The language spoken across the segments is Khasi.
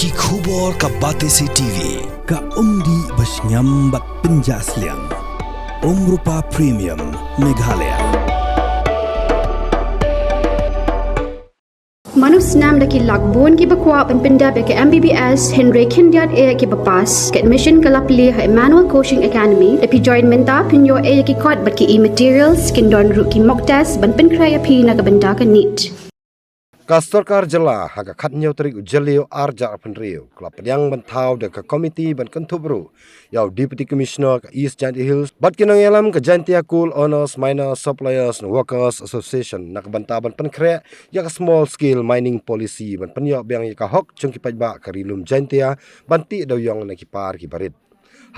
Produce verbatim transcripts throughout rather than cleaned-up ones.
Ki khubor ka Batesi T V, ka umdih ba shngiam bad pynjah sliang. Umrupa Premium, Meghalaya. Mano snam da ki lak bun kiba kwah ban pyndep ïa ka M B B S hynrei khyndiat eh kiba pass. Ka admission ka la plie ha Emmanuel Coaching Academy. Da phi join mynta phin ïoh eh ïa ki kot bad ki e-materials, kin don ruh ki mock test ban pynkhreh ïa phi na ka bynta ka NEET. Ka sorkar jylla ha ka khathynñiew tarik u Jylliew arhajar arphew hynriew ka la pdiang ban thaw da ka komiti ban kynthup ruh ïa u Deputy Commissioner ka East Jaintia Hills bad ki nongïalam ka Jaintia Coal Owners, Miners, Suppliers and Workers Association na ka bynta ban pynkhreh ïa ka Small Scale Mining Policy ban pynïoh biang ïa ka hok jong ki paidbah ka Ri Lum Jaintia ban tih dewiong na ki par kiba rit.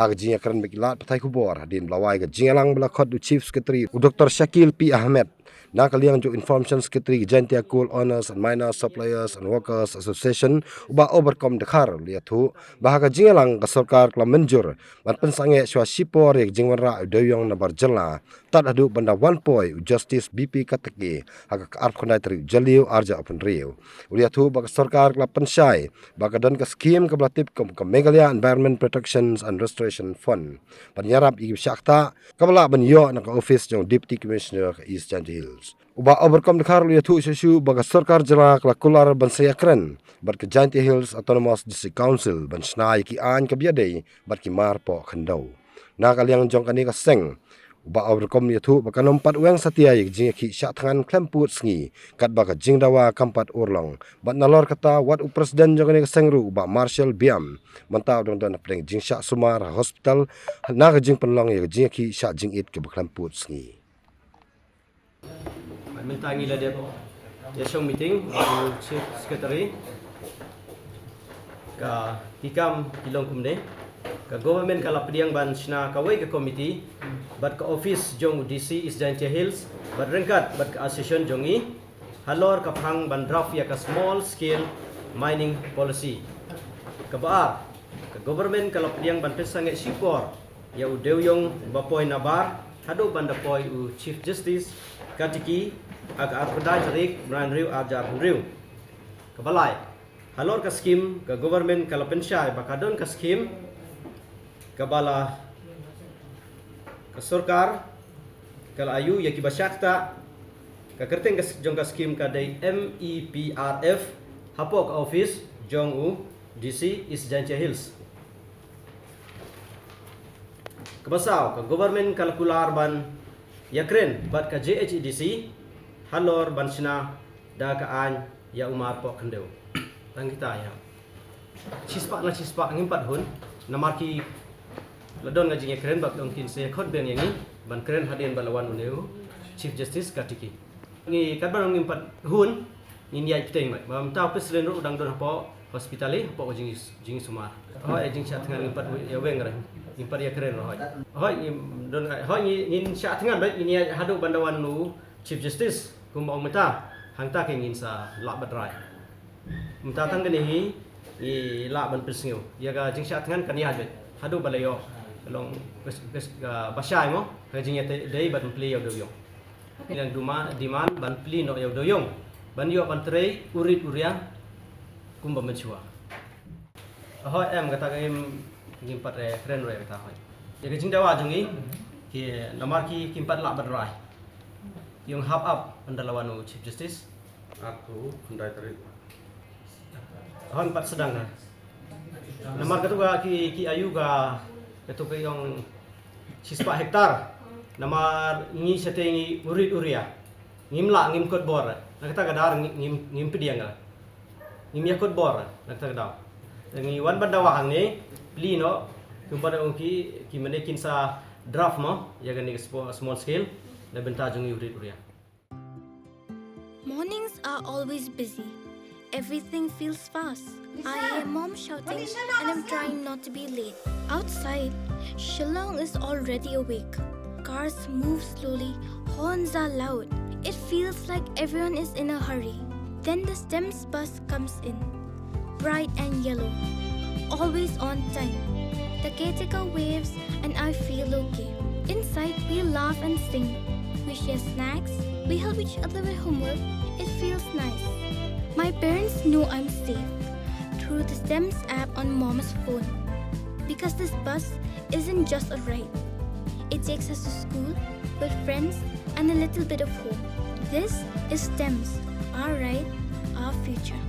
Ha ka jingïakren bad ki lad pathai khubor hadien ba la wai ka jingïalang ba la khot u Chief Secretary u Doctor Shakil P Ahmed, na ka liang jong u Information Secretary ka Jaintia Coal Owners and Miners, Suppliers and Workers Association u Bah Obarkom Dkhar, u la ïathuh ba ha ka jingïalang ka sorkar ka la mynjur ban pynsangeh shuwa shipor ïa ka jingwanrah u dewiong nabar jylla tad haduh ban da wan poi u Justice B P Katake ha ka arphew khyndai tarik u Jylliew arhajar arphew hynriew. U la ïathuh ba ka sorkar ka la pynshai ba ka don ka skhim kaba la tip kum ka Meghalaya Environment Protection and Restoration Fund ban ïarap ïa kiba shah ktah, kaba lah ban ïoh na ka ophis jong u Deputy Commissioner ka East Jaintia Hills. U Bah Obarkom Dkhar u la ïathuh shuh shuh ba ka sorkar jylla ka la kular ban sa ïakren bad ka Jaintia Hills Autonomous District Council ban shna ïa ki aiñ kiba ïadei bad ki mar poh khyndew. Na ka liang jong kane ka seng, u Bah Obarkom u la ïathuh ba kan ym pat weng satia ïa ka jingïakhih shah thngan khlem pud sngi katba ka jingdawa kam pat urlong. Bad nalor kata, wat u President jong kane ka seng ruh u Bah Marshal Biam mynta u dang don hapdeng jingshah sumar ha hospital na ka jingpynlong ïa ka jingïakhih shah jingit kaba khlem pud sngi. Mynta ngi la dep ïashong meeting bad u Chief Secretary. Ka, ki kam ki long kumne. Ka government ka la pdiang ban shna kawei ka komiti bad ka ophis jong u D C East Jaintia Hills bad ryngkat bad ka association jong ngi halor ka phang ban draft ïa ka Small Scale Mining Policy. Kaba ar, ka government ka la pdiang ban pynsangeh shipor ïa u dewiong ba poi nabar haduh ban da poi u Chief Justice Katake ha ka arphew khyndai tarik bnai hynriew arhajar arphew hynriew. Kaba lai, halor ka skhim ka government ka la pynshai ba ka don ka skhim kaba la, ka sorkar ka la ïoh ïa kiba shah ktah. Ka kyrteng ka s-, jong ka skhim ka dei M E P R F hapoh ka ophis jong u D C East Jaintia Hills. Kaba saw, ka government ka la kular ban ïakren bad ka J H A D C halor ban shna da ka aiñ ïa u mar poh khyndew. Tang kita ïa. Shispah na shispah ngim pat hun namar ki la don ka jingïakren bad long kin sa ïakhot biang ïa ngi ban kren hadien ba la wan une u Chief Justice Katake. Ngi katba ngim pat hun, ngin ïaid bteng bad. Ba mynta u President ruh u dang don hapoh hospital, eh, hapoh ka jing, jingsumar. Hooid, jingshah thngan ngim pat ïa weng re. Ngim pat ïakren re hooid. Hooid, ngim don, hooid, ngi, ngin shah thngan bad ngin ïaid haduh ban da wan u Chief Justice kumba ong mynta. Hangta ke ngin sa lah bad rai. Mynta tang kane hi ngi lah ban pynsngew ïa ka jingshah thngan kan ïaid bad haduh ba la ïoh. Ka long ka, ka, ka ba shai mo, ka jingïadei bad plie ïa u dewiong. Ngi dang duma, demand ban plie noh ïa u dewiong ban ïoh ban trei u rit u ria kumba mynshuwa. Hooid, em, kata ka ngim, ngim pat re kren re kata hooid. Ïa ka jingdawa jong ngi ki namar ki kim pat lah bad rai. Ki ong hap ap ynda la wan u Chief Justice. Arphew khyndai tarik. Hooid, pat sdang ka. Namar katu ka ki, ki ayu ka, katu ka ong shispah hektar. Namar ngi shatei ngi u rit u ria. Ngim lah, ngim kot bor. Na kata ka daw ngi, ngim, ngim pdiang ka. Ngim ïa kot bor na kata ka daw. Te ngi wan ban dawa hangne, plie noh, kumba da ong ki, ki mane kin sa draft mo ïa kane ka spo-, small scale na bynta jong ngi u rit u ria. Mornings are always busy. Everything feels fast. I hear mom shouting and I'm trying not to be late. Outside, Shillong is already awake. Cars move slowly, horns are loud. It feels like everyone is in a hurry. Then the STEMS bus comes in, bright and yellow, always on time. The caretaker waves and I feel okay. Inside, we laugh and sing. We share snacks, we help each other with homework. It feels nice. My parents know I'm safe. through the STEMS app on Mom's phone. Because this bus isn't just a ride, it takes us to school, with friends, and a little bit of home. This is STEMS, our ride, our future.